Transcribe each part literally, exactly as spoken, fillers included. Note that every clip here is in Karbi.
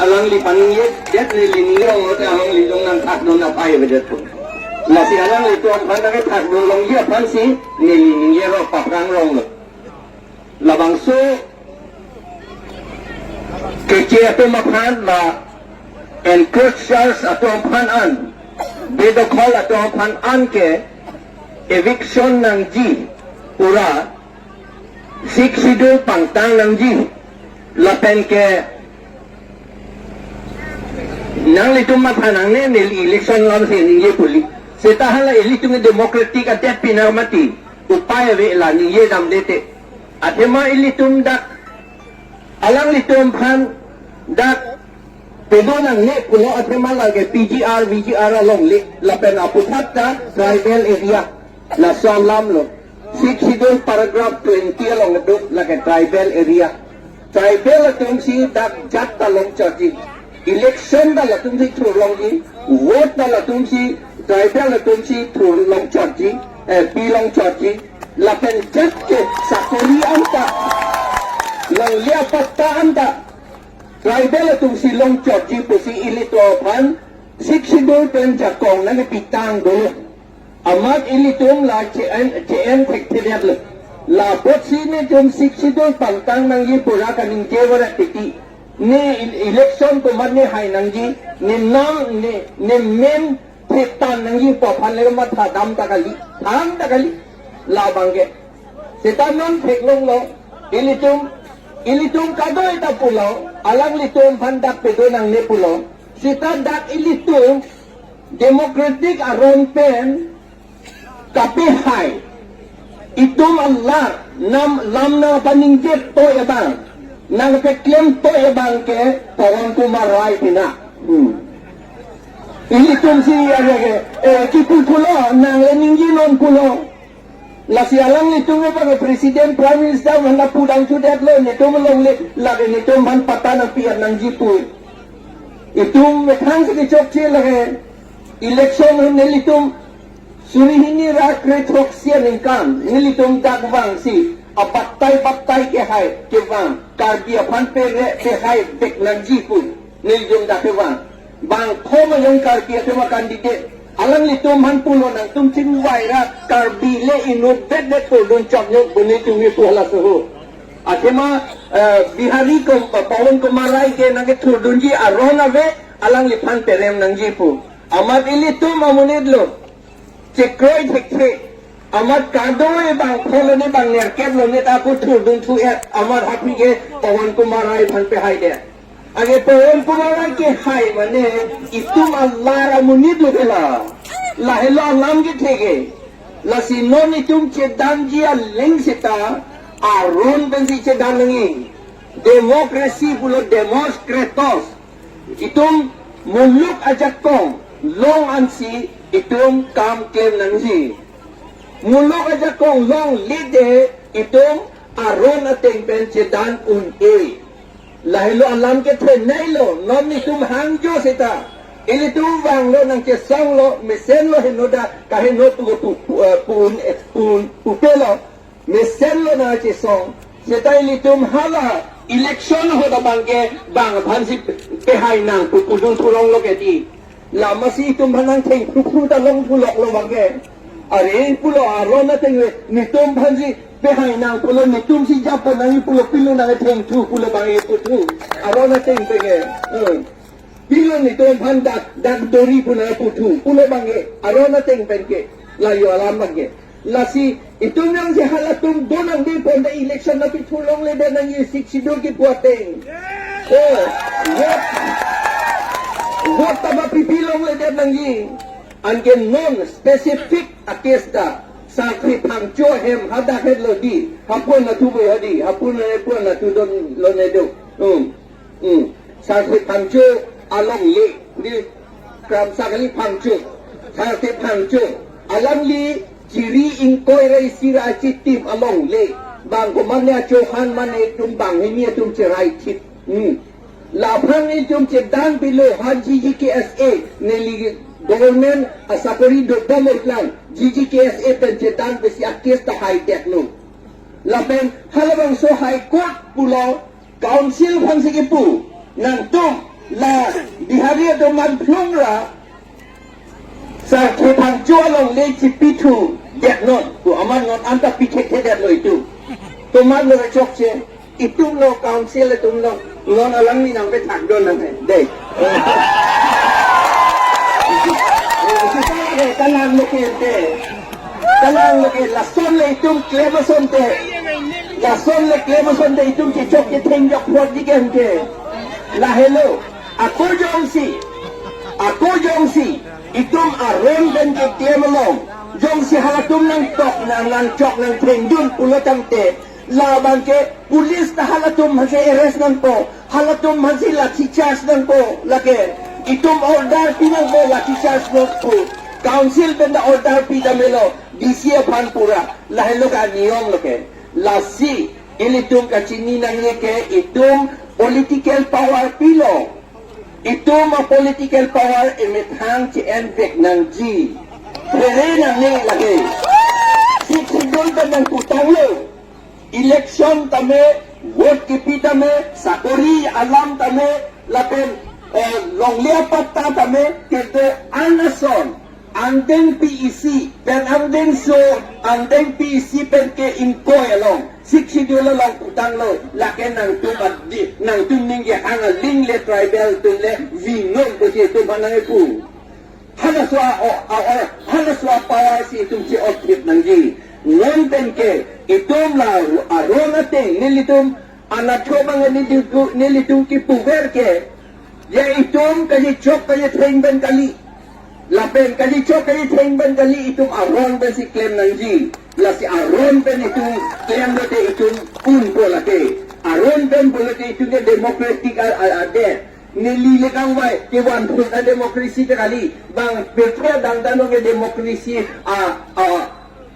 Alangli paningjedet, neli ningje rong lote alanglitum nangthakdun apei avedet pu. Lasi alanglitum aphan nangkethakdun longji aphansi neli ningje rong, paphrang ronglo. Labangso keche atum aphan la encroachers atum aphan an, bedokhol atum aphan an ke eviction nangji, pura Sixth Schedule pangtang nangji, lapen ke nanglitum matha nangne, neli election alamsi ningje puli. Seta hala ilitum democratic adet pinang mati, upei ave la ningje damde te. Athema ilitum dak, alanglitum aphan dak pedun nangne pulo athema lake P G R, V G R alongle, lapen aputhatta tribal area. Laso alamlo. Sixth Schedule paragraph twenty along do lake tribal area. Tribal atumsi dak jat ta longchotji. Election ta latumsi thurlongji. Vote ta latumsi, tribal atumsi thurlongchotji. Eh, pilongchotji. Lapen jat ke sakori anta, longle apatta anta tribal atumsi longchotji pusi ilitum aphan Sixth Schedule pen jakong nangkepitang dolo. Amat ilitum la che-en, che-en thekthedetlo. La apotsi netum Sixth Schedule pangtang nangji pura kaningje varet titi. Ne il-, election komat ne hai nangji, ne nam, ne, ne men thetan nangji pu aphan le matha dam ta kali, than ta kali. Labang ke. Seta non theklonglo, ilitum, ilitum kadoi ta pulo, alanglitum aphan dak pedun nangne pulo. Seta dak ilitum democratic aron pen kapehai, itum alar, nam lam nangpaningje toi abang, nangpaklem toi abang ke Pawan Kumar Rai pina. Hmm. Ilitumsi arya ke, eh, kipu pulo, nang le ningjenon pulo. Lasi alanglitum ke pakai president, prime minister mana pudang chudet lo, netum longle, lake netum aphan patta nangpi-et nangji pu. Itum methang si kechokche lake election nelitum suri hini ra kre throksi aningkan, nelitum dak vangsi, abattai battai kehai, kevang, Karbi aphan pere, pehai vek nangji pu. Nelitum dak kevang. Bang thom ajong Karbi atum a-candidate. Alanglitum aphan pulo nangtum chingvai ra Karbi le inutvet det thurdun choknyo pu nelitum kipu halaso ho. Athema, eh, Bihari Kum-, Pawan Kumar Rai ke nangkethurdunji aron ave, alangliphan perem nangji pu. Amat ilitum amonit lo. Chekroi thekthe. Amat kadoi bang pholone bang nerkep lone ta ako thurdun thu-et. Amat happy ke Pawan Kumar Rai aphan pehaidet. Age Pawan Kumar Rai kehai mane itum alar amonit lo ke la. Lahelo alam kethe ke. Lasi non itum chedanji aling seta aron pensi chedan nangji. Democracy pulo demos kratos. Itum muluk ajakong long ansi itum kam klem nangji. Muluk ajakong longle te itum aron ateng pen chedan un-e. Lahelo alam kethenei lo, non itum hangjo seta. Ilitum vanglo nangchesonglo, mesenlo henoda, kaheno pu pu pu eh, pu un eh, pu un pupe lo. Mesenlo nangchesong. Seta ilitum hala election ahut abang ke bang aphansi pehai nang pu pudun thulonglo ke di. Lamasi itum aphan nangthengphru phru ta long thuloklo abang ke. Are pulo aron ateng le netum aphansi pehai nang pulo netumsi japa nang pulo pilo nangthengthu pulo bang e puthu. Aron ateng pen ke. Hmm. Pilo netum aphan dak, dak dori pu nangputhu pulo bang e. Aron ateng pen ke. La yo alam abang ke. Lasi itum nangsi halatum do nangde pon ta election nangpi thulongledet nangji Sixth Schedule kipu ateng. Oh, vote. Vote ta ba pipi longledet nangji. Anke non specific a-case ta. Sarthe Phangcho ahem hadak het lo di. Hapu-an nathu boi hadi. Hapu-an, hapu-an nathu don lone do. Hmm. Hmm. Sarthe Phangcho alongle, di Kramsa kali Phangcho. Sarthe Phangcho. Alangli chiri ingkoi ra isi ra achitim alongle. Bang komatne a-Chauhan mane atum banghini atum cherai chit. Hmm. Labang itum chedan pilo ha G G K S A neli government asakori dobom lang G G K S A pen chedan pesi a-case ta haidet lo. Lapen halabangso High Court pulo Council aphansi kipu, nangtum La Bihari atum man phlung ra, Sarthe Phangcho alongle chipithu detnon, pu amat non anta pithekthe detlo itum. Tomat lo chokche, itum lo council atum lo, non alangli nangpethakdun nang he. Dei. Kalang lo ke ente. Kalang lo ke, lason le itum klem asonte. Lason le klem asonte itum chechok chetheng jok phrotji ke ente. Lahelo. Ako jongsi, ako jongsi, itum aron pen keklem along, jongsi halatum nangtok nang nangchok nangthengdun pulo tangte, labang ke police ta halatum aphansi arrest nangpo, halatum aphansi lathi charge nangpo, lake itum order pi nangpo lathi charge nangpo, council pen ta order pi damelo, D C aphan pura, lahelo ke aniyom lo ke, lasi ilitum kachini nangji ke itum political power pilo. Itum a-political power emethang che-envek nangji. Phere nangne lake. Sixth Schedule pen nangputanglo. Election tame, vote kipi tame, sakori alam tame, lapen, eh, longle apatta tame, kedo an ason. Angdeng P E C, pen angdengso, angdeng P E C pen ke ingkoi along. Sixth Schedule along putanglo, lake nangtum adi, nangtum ningje hang aling le tribal atum le vingnon pusi itum aphan nangpu. Halaso a, o, a, o, halaso a power si itum che-otthip nangji. Non pen ke, itum la aron ateng, nelitum anatthu abang nelitum, nelitum kipuver ke, ya itum kachechok kachetheng pen kali. Lapen kachechok kachetheng pen kali itum aron pensi klem nangji. Lasi aron pen itum klemlote itum unpo lake. Aron pen pulote itum ke democratic a, a, adet. Neli le kangvai kevan phut a-democracy ta kali. Bang pirthe adang ta no ke democracy a, a,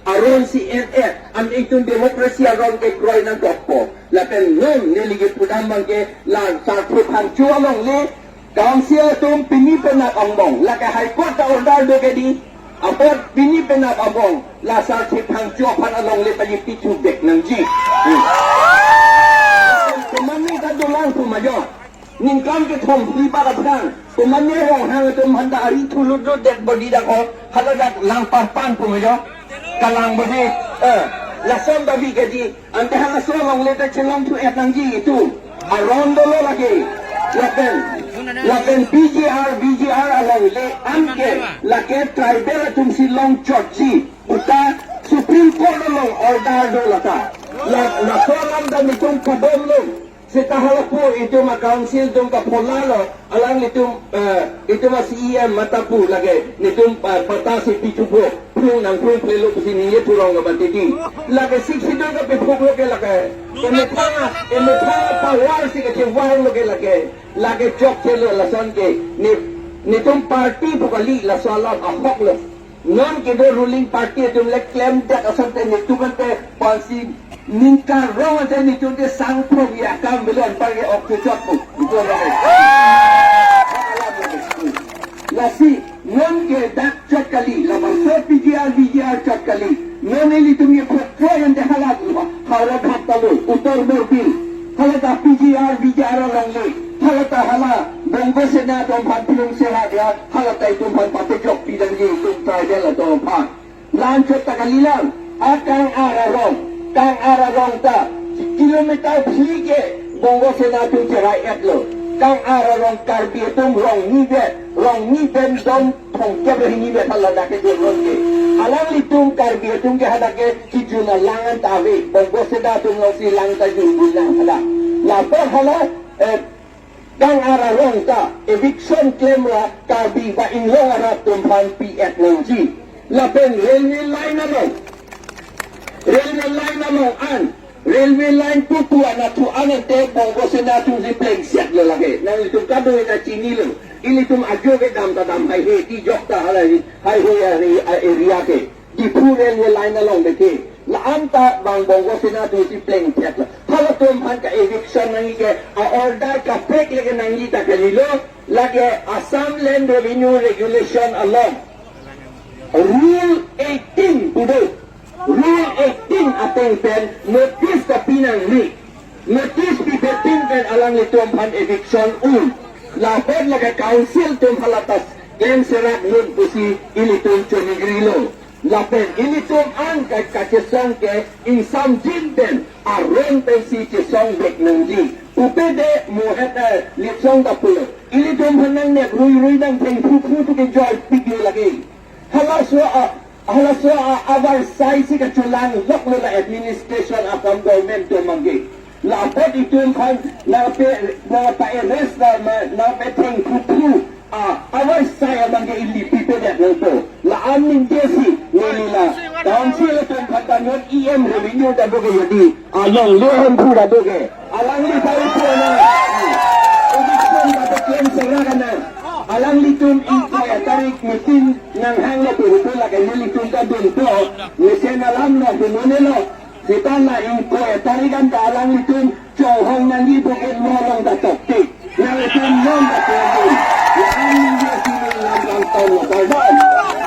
aron si en-et, an itum democracy aron kekroi nangkokpo. Lapen non neli kepudam abang ke la Sarthe Phangcho alongle council atum pini penap angbong, lake High Court ta order do ke di, apot pini penap angbong la Sarthe Phangcho aphan alongle pajipithu bek nangji. Hmm. Komatne ta dolang pu ma jo. Ningkan kethom phli bak aphrang, komatne Ronghang atum aphan ta ari thulutlo, dead body dak ho, hala dak lang parpan pu ma jo. Kalang body, eh, lason ta bi ke di, ante halaso alongle ta chelongthu-et nangji itum. Aron dolo lake. Lapen, lapen P G R, V G R alongle an ke, lake tribal atum si longchotji puta Supreme Court along order do lata. La, laso alam ta nelitum padomlo. Seta halapu itum a-council atum kapholalo, alanglitum, eh, itum a-C E M mata pu lake, nelitum, eh, patta si pithupo, phrung nangphrung plelo pusi ningje purong abang titi. Lake Sixth Schedule kapephuklo ke lake, emethang, emethang power si kachevarlo ke lake, lake chokchelo lason ke, ne, nelitum party pu kali laso alam ahoklo. Non kedo ruling party atum le klemdet asonte nelitum ante pensi ningkarong ante nelitum te sangphrong ya kam belon parke ok chot pu. Itum lake. Lasi non ke dak chot kali, labangso P G R, V G R chot kali. Non ilitum ye phokphok ante hala Howraghat ta lo, Uttar Borbil. Hala ta P G R, V G R alongle. Hala ta hala Bongo Sena atum aphan pilung sehat ya. Hala ta itum aphan papejok pidamji itum tribal atum aphan. La-an chot ta kalilang, a Kang-ar arong, Kang-ar arong ta kilometer phli ke Bongo Sena atum cherai-etlo. Kang-ar arong Karbi atum rong ni vet, rong ni pen dom thomkep ra hini vet hala dak ke dun ron ke. Alanglitum Karbi atum ke hadak ke kijun alang an ta ave, Bongo Sena atum alongsi lang ta junbui lang hadak. Lapen hala, eh, Kang-ar arong ta eviction klem ra Karbi ba inglong arat atum aphan pi-et nangji. Lapen railway line along, railway line along an, railway line pupu anatthu an ante Bongo Sena atum si plengsetlo lake. Nanglitum kadokave ta chinilo. Ilitum ajo kedam ta dam haihe, tijok ta halai haihe area, area ke. Diphu railway line along beke. La-an ta bang Bongo Sena atum si plengthetlo. Halatum aphan ka-eviction nangji ke, a-order kaprek le kenangji ta kalilo, lake Assam Land Revenue Regulation along Rule eighteen pu do. Rule eighteen ateng pen notice ta pi nangji. Notice pipettin pen alanglitum aphan eviction un. Lapen lake council atum halatas klem serak non pusi ilitum choningri lo. Lapen ilitum an ka kachesong ke ingsamjin pen aron pensi chesong vek nangji. Pupe de mohet, eh, litsong ta pulo. Ilitum aphan nangnep ruirui nangtheng phuphu tu ke joy pik yo lake. Halaso a, halaso a, avarsai si kachelang loklo la administration akam government atum abangke. La apot itum aphan nangpe, nangpa-arrest nangma, nangpetheng phuphu a, avarsai abangke ili pipedet nangpo. La an ningjesi neli la council atum aphan ta non E M revenue ta doke, yadi along le Hemphu ta doke. Alangli pai pu nang. Eviction ta klem serak nang. Alanglitum ingkoi atarik meeting nanghanglo pu hotel lake nelitum ta dunpo. Mesen alam lo pu monelo. Seta la ingkoi atarik an ta alanglitum chonghong nangji pu ke molong ta toktik. Nanglitum non ta toktik. La an ningjesi neli lam kangton lo, kardom.